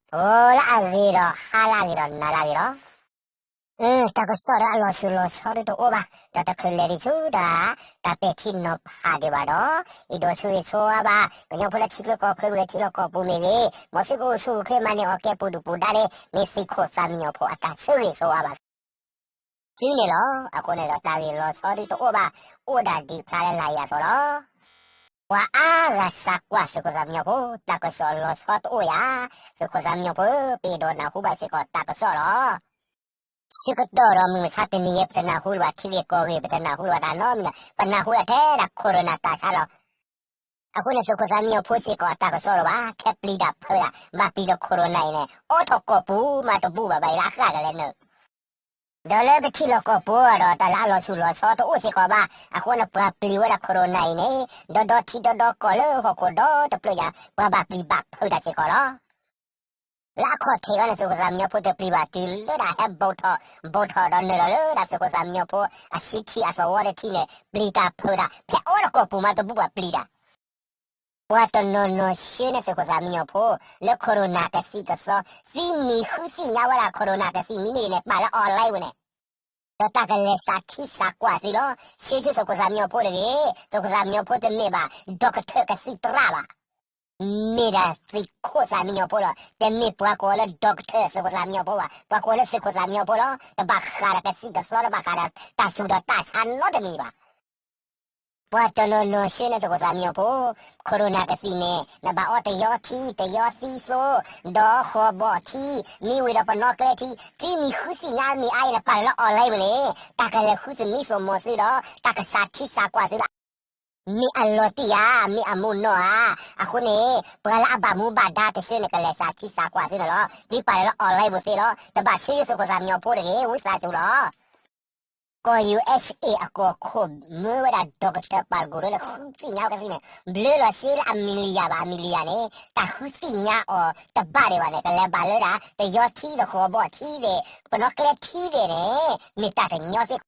ဂီၤလၢအဂ့ၤဒီးဟါလၢအဂ့ၤဒီးနၤလၢအဂ့ၤလီၤ. တၢ်ကစီၣ်ဒီးအလီၤဆူၣ်လီၤဆီဒုတအိၣ်ဘၣ်, ဒီးတချုးလဲၤဒံးဆူဒၣ် တၢ်ပဲာ်ထံနီၤဖးဒံးဘၣ်ဒီး အဲၣ်ဒိးဆၢဂ့ၤဆၢဝါဘၣ် ကညီဖိလၢထံချၢကီၢ်ချၢမ့ၢ်ဂ့ၤ ထံလီၢ်ကီၢ်ပူၤမ့ၢ်ဂ့ၤ မ်သုကအိၣ်ဆူၣ်အိၣ်ချ့မၤန့ၢ်အီၣ်ကဲပူၤဒုၣ်ပူၤဒါန့ၣ် မ့ၢ်သုးခိၣ်သးမံညီၤဖိအတၢ်ဆၢဂ့ၤဆၢဝါဘၣ် သုန့ၣ်လီၤ. အဃိန့ၣ်ဒီးတၢ်ဂ့ၢ်လီၤဆီဒုတအိၣ်ဘၣ်, အိၣ်ဒၣ်ဒံးဖျါလၢလာ်ယၤအသိးလီၤ. ပှၤအါဂၤစးကွၢ်သုးခိၣ်သးမံညီၤဖိ တၢ်ကစီၣ်လီၤဆီတအိၣ်ယၤ, သုးခိၣ်သးမံညီၤဖိဧၢ, ပအဲၣ်ဒိးနၢ်ဟူဘၣ်စ့ၢ်ကီးတၢ်ကစီၣ်လီၤ. ဆၢကတီၢ်ဒီးမုၢ်မဆါတနံၤအံၤ ပတနၢ်ဟူလၢၤဘၣ်ထံဂ့ၢ်ကီၢ်ဂ့ၢ်, ပတနၢ်ဟူလၢၤဘၣ်တၢ်နီတမံၤဘၣ်, ပနၢ်ဟူဒၣ်ထဲဒၣ် corona တၢ်ဆါလီၤ. အဃိန့ၣ် သုးခိၣ်သးမံညီၤဖိစ့ၢ်ကီးအတၢ်ကစီၣ်လီၤဘၣ်, ခဲပျံၤတၢ်ဖုးတၢ် ဘၣ်ပျံၤဒီး corona အံၤန့ၣ် အိးထီၣ်ကီၢ်ပူၤမးတဘူၣ်ဘၣ် ဘၣ်အံၤလၢအဃၣ်ကလဲာ်နုာ် ဒီးလၢပထံလီၢ်ကီၢ်ပူၤဒီး တၢ်လၢအလီၤဆူၣ်လီၤဆီတအိၣ်စ့ၢ်ကီးဘၣ်. အဃိန့ၣ် ပှၤပျံၤဝဲဒၣ် corona အံၤန့ၣ် ဒီဒီထံဒီဒီကီၢ်လၢဟီၣ်ခိၣ်ဒီတဖျၢၣ်ညါ ပှၤဘၣ်ပျံၤဘၣ်ဖုးတၢ်စ့ၢ်ကီးလီၤ. လၢအခီၣ်ထံးအံၤန့ၣ် သုးခိၣ်သးမံညီၤဖိတပျံၤဘၣ်တုၤလၢဒၣ်ဟဲဘူးထီၣ်ဘူးထီၣ်ဒီးနုာ်လီၤလၢဒၣ်သုးခိၣ်သးမံညီၤဖိအဆံထံအသဝီတထံန့ၣ် ပျံၤတၢ်ဖုးတၢ် ဖဲအိၣ်လၢကီၢ်ပူၤမးတဘူၣ်ဘၣ်ပျံၤတၢ် ပှၤတနီၤနီၤဆှၢန့ၢ်သုးခိၣ်သးမံညီၤဖိ လၢ corona ကသံၣ်ကသီ သံမံၤဃုသ့ၣ်ညါဝဲဒၣ် corona ကသံၣ်မံၤန့ၣ်န့ၣ် ပာ်လၢ online ဝဲန့ၣ်, ဒီးတၢ်ကလဲၤစးထံစးကွၢ်သုလီၤ. ဆှၢဆူသုးခိၣ်သးမံညီၤဖိတဂ့ၤ, သုးခိၣ်သးမံညီၤဖိတမ့ၢ်ဘၣ် doctor ကသံၣ်သရၣ်ဘၣ်, မ့ၢ်ဒၣ်သုးခိၣ်သးမံညီၤဖိလီၤ. တမ့ၢ်ပှၤကိးလၢ doctor သုးခိၣ်သးမံညီၤဖိဘၣ်, ပှၤကိးလၢသုးခိၣ်သးမံညီၤဖိလီၤ. တဘၣ်ဃးဒီးကသံၣ်ကသီ တဘၣ်ဃးဒီးတၢ်ဆူၣ်ဒီးတၢ်ဆါနီတမံၤဘၣ်. ပှၤတနီၤနီၤဆှၢန့ၢ်သုးခိၣ်သးမံညီၤဖိ corona ကသံၣ်န့ၣ် နဘၣ်အီတယီထံ တယီသံသိ ဒီးဃီၤဘီၣ်ထံ မံဝံၤဒီးပနီၣ်ကျဲထံ သံမံၤဃုသ့ၣ်ညါမ့ၢ်အါအံၤန့ၣ် ပာ်လၢ online ဝဲန့ၣ် တၢ်ကလဲၤဃုသမံသမိးသုဒီး တၢ်ကစးထံစးကွၢ်သုလီၤ. မ့ၢ်အလီၤတံၢ်ဧါ, မ့ၢ်အမူနီၢ်ဧါ, အဃိန့ၣ် ပှၤလၢအဘၣ်မူဘၣ်ဒါတဆှၢန့ၣ် ကလဲၤစးထံစးကွၢ်သုန့ၣ်လီၤ. သုပာ်လၢ online ပူၤသ့လီၤ. တဘၣ်ဆှၢယသုးခိၣ်သးမံညီၤဖိတဂ့ၤ, ဝံသးစူၤလီၤ. ကီၢ် USA အကီၢ်ခိၣ် မၢဝဲဒၣ် doctor ပာ်တကိၣ်လၢဃုသ့ၣ်ညါအီၤကသံၣ်န့ၣ် ဘျၢလီၤစ့လၢအမံၤလံယၤဘၣ် အမံၤလံယၤန့ၣ် တၢ်ဃုသ့ၣ်ညါအီၤတဘၣ်ဒံးဘၣ်န့ၣ် ကလဲၤဘၣ်လၢဒၣ် တယီထံဒီးဃီၤဘီၣ်ထံသ့ၣ် ပနီၣ်ကျဲထံသ့ၣ်န့ၣ် မ့ၢ်တၢ်တညီစ့ၢ်ကီး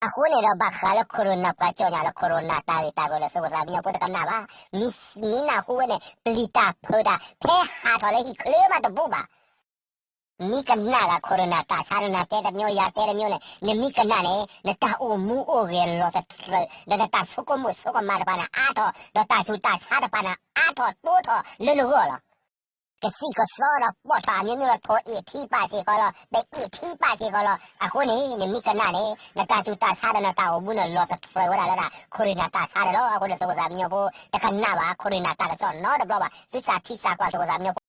အဃိန့ၣ်ဒီးဘၣ်ဃးလၢ corona ပှၤကၠီၣ်ညါလၢ corona တၢ်ဂ့ၢ်တၢ်ကျိၤလၢသုးခိၣ်သးမံညီၤဖိတကနၣ်ဘၣ်. မ့ၢ်နၢ်ဟူဝဲန့ၣ် ပျံၤတၢ်ဖုးတၢ် ဖဲဟးထီၣ်လၢဟံၣ်ချၢမးတဘူၣ်ဘၣ် မ့ၢ်ကနၣ်ဂ့ၤ corona တၢ်ဆါ နၤတဲတမျိုး ယၤတဲတမျိုးန့ၣ် နမ့ၢ်ကနၣ်န့ၣ် နတၢ်အိၣ်မူအိၣ်ဂဲၤလီၤသတြၢၤ ဒီးနတၢ်ဆိကမိၣ်ဆိကမးတဖၣ်န့ၣ်အါထီၣ် ဒီးတၢ်ဆူးတၢ်ဆါတဖၣ်န့ၣ်အါထီၣ်တိထီၣ်လၢနဂီၢ်လီၤ. ကသံၣ်ကသီဒီးပိာ်ထီၣ်အမျိုးမျိုးလီၤ ထိၣ်အ့ၣ်ထံပာ်စ့ၢ်ကီးလီၤ ပအ့ၣ်ထံပာ်စ့ၢ်ကီးလီၤ အဃိန့ၣ် နမ့ၢ်ကနၣ်န့ၣ် နတၢ်ဆူးတၢ်ဆါဒီးနတၢ်အိၣ်မူန့ၣ်လီၤသတြၢၤဝဲဒၣ်လၢဒၣ် corona တၢ်ဆါန့ၣ်လီၤ. အဃိန့ၣ် သုးခိၣ်သးမံညီၤဖိ တကနၣ်ဘၣ် corona တၢ်ကစီၣ်နီတဘျီဘၣ် သုစးထံစးကွၢ်သုးခိၣ်သးမံညီၤဖိ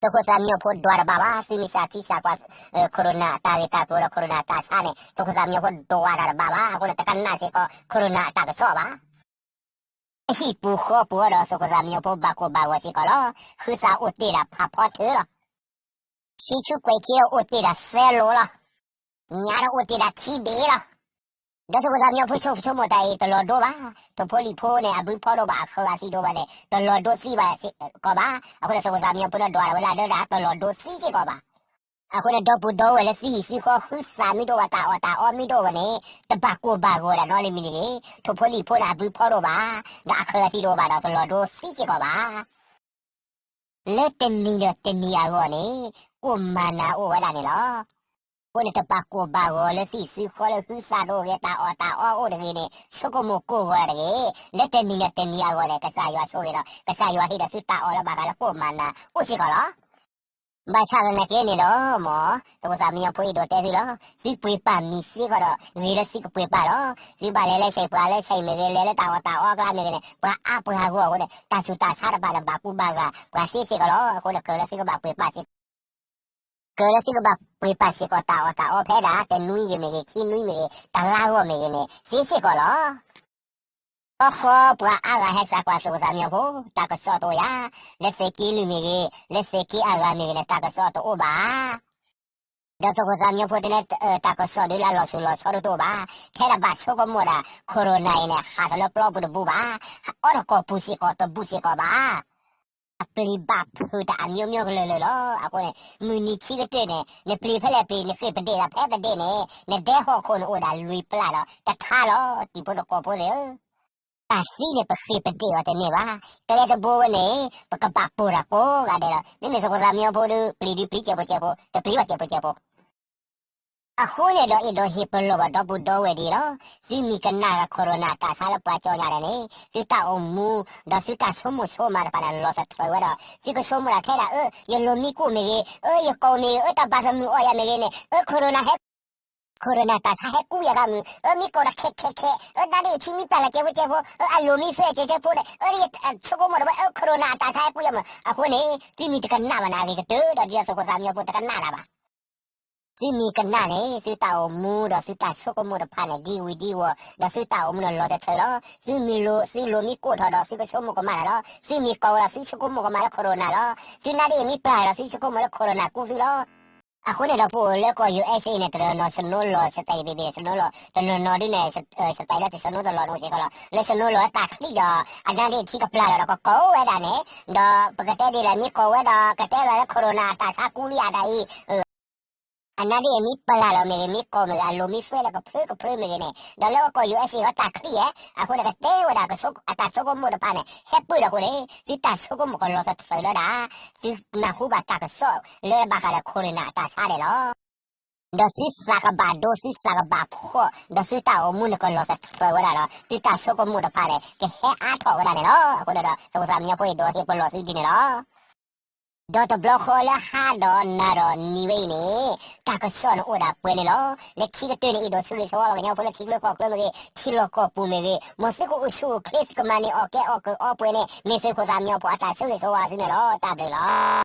သုးခိၣ်သးမံညီၤဖိဒွးတဘၣ်ဘၣ် သုမ့ၢ်စးထံစးကွၢ် corona တၢ်ဂ့ၢ်တၢ်ကျိၤဒီး corona တၢ်ဆါန့ၣ် သုးခိၣ်သးမံညီၤဖိဒွးတၢ်တဘၣ်ဘၣ် အဃိန့ၣ် တကနၣ်စ့ၢ်ကီး corona တၢ်ကစီၣ်ဘၣ်. ဟံၣ်ပူၤဃီပူၤဒီး သုးခိၣ်သးမံညီၤဖိဘၣ်ကိၢ်ဘၣ်ဂီၤစ့ၢ်ကီးလီၤ. ဃုသးအိၣ်တ့ၢ်ဒၣ်ဖးဖီထၢလီၤ. ဆံဆူကွဲးခံဒီးအိၣ်တ့ၢ်ဒၣ်သၢလိၤလီၤ. ညါဒီးအိၣ်တ့ၢ်ဒၣ်ခံဘ့ၣ်လီၤ. ဒီးသုးခိၣ်သးမံညီၤဖိဆိကမိၣ်တၢ်အံၤ တလီၤဒိဘၣ်. ထိၣ်ဖိလံၣ်ဖိန့ၣ် အဘုဖီဒိၣ်ဘၣ် အဃၢၤအသံဒိၣ်ဘၣ်န့ၣ် တလီၤဒိသံဘၣ်စ့ၢ်ကီးဘၣ်. အဃိန့ၣ် သုးခိၣ်သးမံညီၤဖိန့ၣ်ဒွးဝဲလၢဒၢဒၣ် တလီၤဒိသံစ့ၢ်ကီးဘၣ်. အဃိန့ၣ် ဒီပုၢ်ဒီဝဲၢ်လၢသုဟံၣ်သုဃီ ဃုသးမ့ၢ်တအိၣ်ဘၣ် တၢ်အီၣ်တၢ်အီမ့ၢ်တအိၣ်ဘၣ်န့ၣ် တဘၣ်ကိၢ်ဘၣ်ဂီၤဒၣ်နီတမံၤတဂ့ၤ. ထိၣ်ဖိလံၣ်ဖိန့ၣ် အဘုဖီဒိၣ်ဘၣ်, ဒီးအဃၢၤအသံတအိၣ်ဘၣ်ဒီး တလီၤဒိသံစ့ၢ်ကီးဘၣ်. လၢတနံၤဒီးတနံၤအဂီၢ်န့ၣ် ကိၢ်မၤနၤအိၣ်ဝဲဒၣ်န့ၣ်လီၤ. အဃိန့ၣ် တဘၣ်ကိၢ်ဘၣ်ဂီၤလၢသုဟံၣ်သုဃီလၢဃုသးတအိၣ်ဂ့ၤ တၢ်အီၣ်တၢ်အီအိၣ်တဂ့ၤန့ၣ် ဆိကမိၣ်ကိၢ်ဂီၤတဂ့ၤ. လၢတနံၤဒီးတနံၤအဂီၢ်န့ၣ် ကစၢ်ယွၤဆိၣ်ဂ့ၤဒီး ကစၢ်ယွၤဟ့ၣ်ဒီးသုတၢ်အီၣ်လၢဘၣ်ဃးလၢကိၢ်မၤနၤအိၣ်စ့ၢ်ကီးလီၤ. ဘၣ်ဆၣ်သနာ်က့န့ၣ်ဒီး မ်သုးခိၣ်သးမံညီၤဖိအဲၣ်ဒိးတဲသုလီၤ. သုပှ့ၤပာ်မံၤစ့ၢ်ကီးဒီး ဂ့ၤလၢသုကပှ့ၤပာ်လီၤ. သုဘၣ်လဲၤလၢဆဲးပှၤလၢဆဲးမ့ၢ်ဂ့ၤ လဲၤလၢတၢ်အီၣ်တၢ်အီအကျါမ့ၢ်ဂ့ၤန့ၣ် ပှၤအါပှၤဂီၢ်အဃိန့ၣ် တၢ်ဆူးတၢ်ဆါတဖၣ်န့ၣ် ဘၣ်ကူဘၣ်ဂာ်ပှၤသ့စ့ၢ်ကီးလီၤ. အဃိန့ၣ် ကြၢးလၢသုကဘၣ်ပှ့ၤပာ်စ့ၢ် ကြၢးလၢသုကဘၣ်ပှ့ၤပာ်စ့ၢ်ကီးတၢ်အီၣ်တၢ်အီဖဲဒၣ် တနွံဂ့ၤမ့ၢ်ဂ့ၤ ခံနွံမ့ၢ်ဂ့ၤ တလါဂီၢ်မ့ၢ်ဂ့ၤန့ၣ် သ့စ့ၢ်ကီးလီၤ. တခီပှၤအါဂၤဟဲစးကွၢ်သုးခိၣ်သးမံညီၤဖိ တၢ်ကစီၣ်တအိၣ်ယၤ, လၢသုးက့လွံၢ်မ့ၢ်ဂ့ၤ, လၢသုးက့အဂၤမ့ၢ်ဂ့ၤန့ၣ် တၢ်ကစီၣ်တအိၣ်ဘၣ်. ဒီးသုးခိၣ်သးမံညီၤဖိတဲလၢ တၢ်ကစီၣ်ဒုးလၢအလီၤဆူၣ်လီၤဆီဒုတအိၣ်ဘၣ်. ထဲဒၣ်ဘၣ်ဆိကမိၣ်ဒၣ် corona အံၤန့ၣ် ဟးထီၣ်လၢပျီပူၤတဘူၣ်ဘၣ်. အိးထီၣ်ကီၢ်ပူၤစ့ၢ်ကီးတဘူၣ်စ့ၢ်ကီးဘၣ်. အပျံၤဘၣ်ဖုးတၢ်အမျိုးမျိုးကလုာ်ကလုာ်လီၤ. အဃိန့ၣ် မုၢ်နံၤခံကတၢၢ်န့ၣ် နပျံၤဖဲလဲၣ်ပျံၤ နဃ့ၢ်ပဒ့ၣ်ဒီးဖဲပဒ့ၣ်န့ၣ် နဒဲဟီၣ်ခိၣ်န့ၣ်အိၣ်ဒၣ်လွံၢ်ပျၢ်ဒီးတထါလီၤ တံၤဖိသကိးဖိသ့ၣ်ဧၢ. တၢ်သံန့ၣ် ပဃ့ၢ်ပဒ့ၣ်အီၤတန့ၢ်ဘၣ်. ကျဲတဘိဝဲန့ၣ် ပကဘၣ်ပိာ်တၢ်ကိးဂၤဒဲးလီၤ. မ့မ့ၢ်သုးခိၣ်သးမံညီဖိဒီး ပျံၤဒုးပျံၤကဲးဖိကဲးဖိ, တပျံၤဘၣ်ကဲးဖိကဲးဖိ. အဃိန့ၣ်ဒီး အဲၣ်ဒိးဟ့ၣ်ပလီၢ်ဘၣ်ဒီပုၢ်ဒီဝဲၢ်ဒ်အံၤလီၤ. သုမ့ၢ်ကနၣ် corona တၢ်ဆါလၢပှၤကၠီညါဒၣ်န့ၣ် သုတၢ်အိၣ်မူ ဒီးသုတၢ်ဆိကမိၣ်ဆိကမးတဖၣ်န့ၣ် လီၤသထြၢးဝဲဒီး သုကဆိကမိၣ်တၢ်ထဲဒၣ် အၢ ယလိၤမံကိၣ်မ့ၢ်ဂ့ၤ, အၢ ယကိာ်မ့ၢ်ဂ့ၤ, အၢ တၢ်ဘၣ်သမုာ်အီၣ်ယၤမ့ၢ်ဂ့ၤန့ၣ်, အၢ corona ဟဲ corona တၢ်ဆါဟဲကူယၤဂၤမုာ်, အၢ မံကိၣ်ဒီးခဲခဲခဲ, အၢ တၢ်ဒ်အံၤထံမံပျၢ်လၢကဲးဖိကဲးဖိ, အၢ အလိၤမံသွဲကဲးကဲးဖိဒီး အၢ ဆိကမိၣ်ဒီးဝဲ အၢ corona အတၢ်ဆါဟဲကူယၤမုာ်. အဃိန့ၣ် သုမ့ၢ်တကနၣ်ဘၣ်န့ၣ် အဂ့ၤကတၢၢ်ဒီး ဒ်သိးသုးခိၣ်သးမံညီဖိတကနၣ်တၢ်ဘၣ်. သုမ့ၢ်ကနၣ်န့ၣ် သုတၢ်အိၣ်မူဒီးသုတၢ်ဆိကမိၣ်တဖၣ်န့ၣ် ဒ်ဝံၤဒ်ဝီၤ ဒီးသုတၢ်အိၣ်မူန့ၣ်လီၤသထြၢးလီၤ. သုမ့ၢ်လိၤ သုလိၤမံကိၣ်ထီၣ်ဒီးသုကဆိကမိၣ်ကမၣ်တၢ်လီၤ. သုမ့ၢ်ကိာ်ဝဲဒီးသုဆိကမိၣ်ကမၣ်လၢ corona လီၤ. သုနၢ်ဒ်အံၤမံပျၢ်ဒီးသုဆိကမိၣ်လၢ corona ကူသုလီၤ. အဃိန့ၣ်ဒီးပအိၣ်လၢကီၢ် ယူၢ်အ့ၣ်အ့ၣ် န့ၣ် တနီၤနီၤ snow လီၤ စတဲဘ့ၣ်ဘ့ၣ် snow လီၤ, တနီၤနီၤဒ်န့ၣ် စတဲလၢတ snow တလီၤနီၤစ့ၢ်ကီးလီၤ. လၢ snow လီၤလၢတၢ်ချံဒီး အနၢ်ဒ်အံၤထံကပျၢ်လီၤဒီးကကိးဝဲဒၣ်န့ၣ်, ဒီးပကတဲဒ်လဲၣ် မ့ၢ်ကိးဝဲဒီးကတဲလီၤလၢ corona အတၢ်ဆါကူလံအတၢ်အံၤ အနၢ်ဒ်အံၤမံပျၢ်လီၤမ့ၢ်ဂ့ၤ မံကိာ်မ့ၢ်ဂ့ၤ အလိၤမံသွဲလၢကဖျၢကဖျၢမ့ၢ်ဂ့ၤန့ၣ် ဒီးလၢကီၢ် ယူၢ်အ့ၣ်အ့ၣ် အတၢ်ချံဧါ, အဃိန့ၣ်ကတဲဝဲဒၣ်အတၢ်ဆိကမိၣ်တဖၣ်န့ၣ် ဟဲပၢၢ်ဒီးအဃိန့ၣ် သုတၢ်ဆိကမိၣ်ကလီၤသထြၢးလၢဒၣ် သုနၢ်ဟူဘၣ်တၢ်ကစီၣ်လၢဘၣ်ဃးဒီး corona အတၢ်ဆါန့ၣ်လီၤ. ဒီးသုသးကဘၣ်ဒိ သုသးကဘၣ်ဖှီၣ် ဒီးသုတၢ်အိၣ်မူန့ၣ်ကလီၤသထြၢးဝဲဒၣ်ဒီး သုတၢ်ဆိကမိၣ်တဖၣ်န့ၣ် ကဟဲအါထီၣ်ဝဲဒၣ်န့ၣ်လီၤ. အဃိန့ၣ်ဒီး သုးခိၣ်သးမံညီဖိ အဲၣ်ဒိးဟ့ၣ်ပလီၢ်သုဒ်န့ၣ်လီၤ. ဒီးတဘျီဃီလၢဟါဒီးနၤဒီးနံၤဝဲအံၤန့ၣ် တၢ်ကစီၣ်န့ၣ်အိၣ်ဒၣ်ပှဲၤန့ၣ်လီၤ. လၢခံကတၢၢ်န့ၣ် အဲၣ်ဒိးဆၢဂ့ၤဆၢဝါပှၤကညီဖိလၢထံချၢကီၢ်ချၢမ့ၢ်ဂ့ၤ ထံလီၢ်ကီၢ်ပူၤမ့ၢ်ဂ့ၤ မ်သုကအိၣ်ဆူၣ်အိၣ်ချ့ သုကမၤန့ၢ်အီၣ်ကဲအီၣ်ကၢအီပှဲၤန့ၣ် မ့ၢ်သုးခိၣ်သးမံညီဖိအတၢ်ဆၢဂ့ၤဆၢဝါသုန့ၣ်လီၤ. တၢ်ဘျုးလီၤ.